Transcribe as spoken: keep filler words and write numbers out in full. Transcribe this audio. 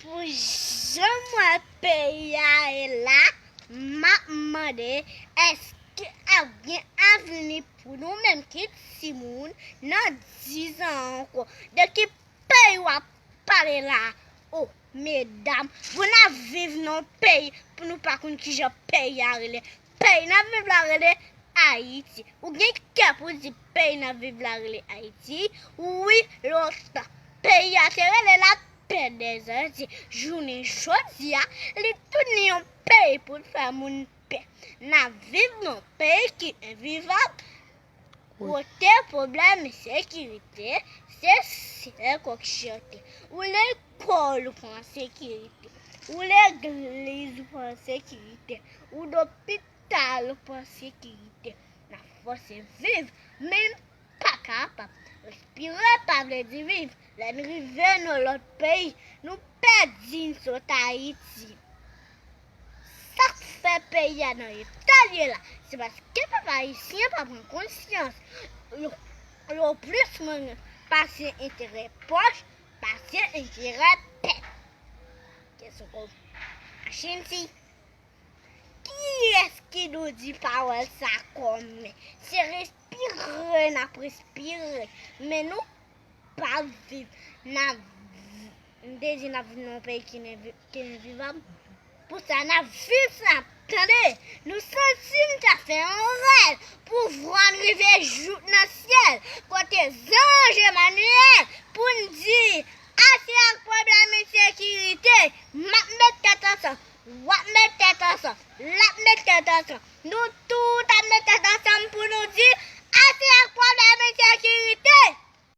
Pou jan m wè peyi a ye la, m ap mande, èske ap gen avni pou nou menm ki timoun nan diz an ankò? De ki peyi w ap pale la? O, medam, pou n ap viv nan yon peyi, pou nou pa konn kijan peyi a rele. Peyi n ap viv la rele Ayiti. Ou gen kè pou di peyi n ap viv la rele Ayiti? Wi, lontan. Peyi a te rele Lapè dè Zandi. Jounen jodi a, li tounen yon peyi pou l fè moun pè. N ap viv nan yon peyi ki envivab. Kote pwoblèm ensekirite, se sèl kòk chante. Ou lekòl ou pa an sekirite. Ou legliz ou pa an sekirite. Ou lopital ou pa an sekirite. N ap fòse viv, men n pa kapab. Respire pa vle di viv. Lè n rive nan lòt peyi, nou pèdi n sot Ayiti. Sa k fè peyi a nan eta l ye la, se paske pèp ayisyen pa pran konsyans. Yo, yo plis renmen pase enterè pòch, pase enterè pèp. Kesyon kon Machin si. Kiyès ki nou di pawòl sa kòm? Se respire n ap respire. Men nou pa viv. N ap, m te di n ap viv nan yon peyi ki envi-, ki envivab. Pou sa, n ap viv sa, tande? Nou santi n ta fè yon rèv pou vwa n rive jouk nan syèl, kote zanj Emanyèl, pou n di, ase ak pwoblèm ensekirite, m ap met tèt ansanm, w ap met tèt ansanm, l ap met tèt ansanm. Nou tout ap met tèt ansanm pou nou di, ase ak pwoblèm ensekirite.